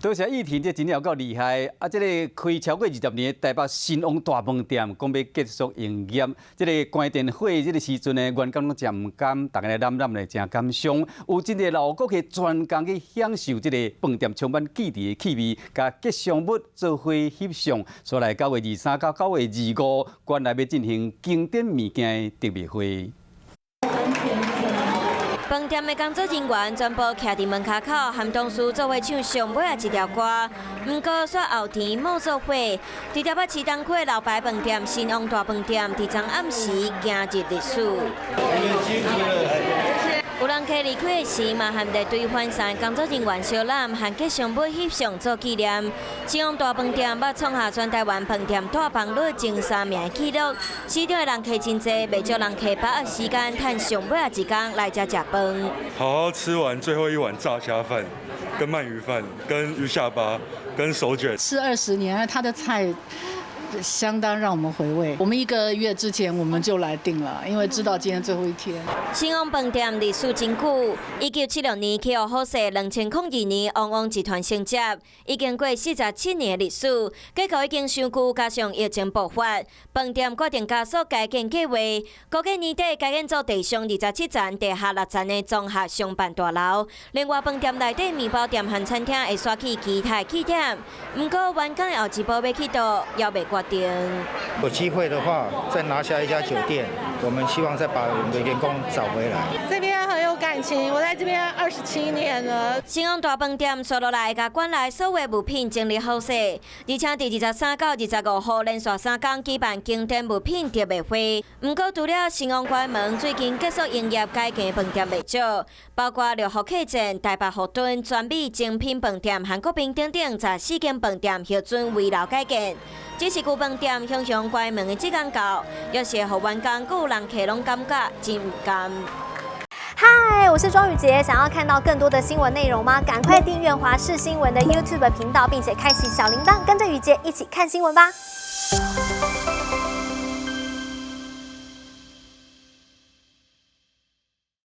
多謝議題，這真正有夠厲害！啊，這個開超過20年的台北新旺大飯店，講欲結束營業，這個關電火這個時陣呢，員工攏誠毋甘，逐家來攬攬咧，誠感傷。有真濟老顧客專工去享受這個飯店充滿記憶的氣味，共吉祥物做伙翕相。所來9月23到9月25，館內欲進行經典物件的特賣會。飯店的工作人員全部徛佇門跤口，和同事做伙唱上尾仔一條歌。毋過煞後天冒做火，佇台北市東區老牌飯店新旺大飯店，佇昨暗時今日歷史。有人客離開的時，嘛和列隊翻山工作人員相攬，和吉祥物翕相做紀念。新旺大飯店捌創下全台灣飯店退房率前三名的紀錄。市場的人客真濟，袂少人客把握時間，趁上尾仔一工來遮食飯。好好吃完最後一碗炸蝦飯、跟鰻魚飯、跟魚下巴、跟手卷。吃20年，他的菜相當讓我們回味。我們一個月之前我們就來訂了，因為知道今天最後一天。新旺飯店歷史真久，1976年去予好勢，2002年旺旺集團承接，已經過47年的歷史。結構已經傷舊，加上疫情爆發，飯店決定加速改建計劃。估計年底改建做地上27層、地下6層的綜合商辦大樓。另外，飯店內底麵包店和餐廳會徙去其他據點。毋過，員工的後一步欲去佗，猶未決定。有機會的話，再拿下一家酒店，我們希望再把我們的員工找回來。這邊很有感情，我在這邊27年了。新旺大飯店紲落來，共館內所有物品整理好勢，而且佇23到25號連續3工舉辦經典物品特賣會。毋過，除了新旺關門，最近結束營業改建飯店袂少，包括六福客棧、台北富敦、專美精品飯店、韓國平等等14間飯店核准危樓改建。只是舊飯店雄雄關門的這工到，也是予員工閣有人客攏感覺真毋甘。嗨，我是莊宇傑，想要看到更多的新聞內容嗎？趕快訂閱華視新聞的 YouTube 頻道，並且開啟小鈴鐺，跟着宇傑一起看新聞吧。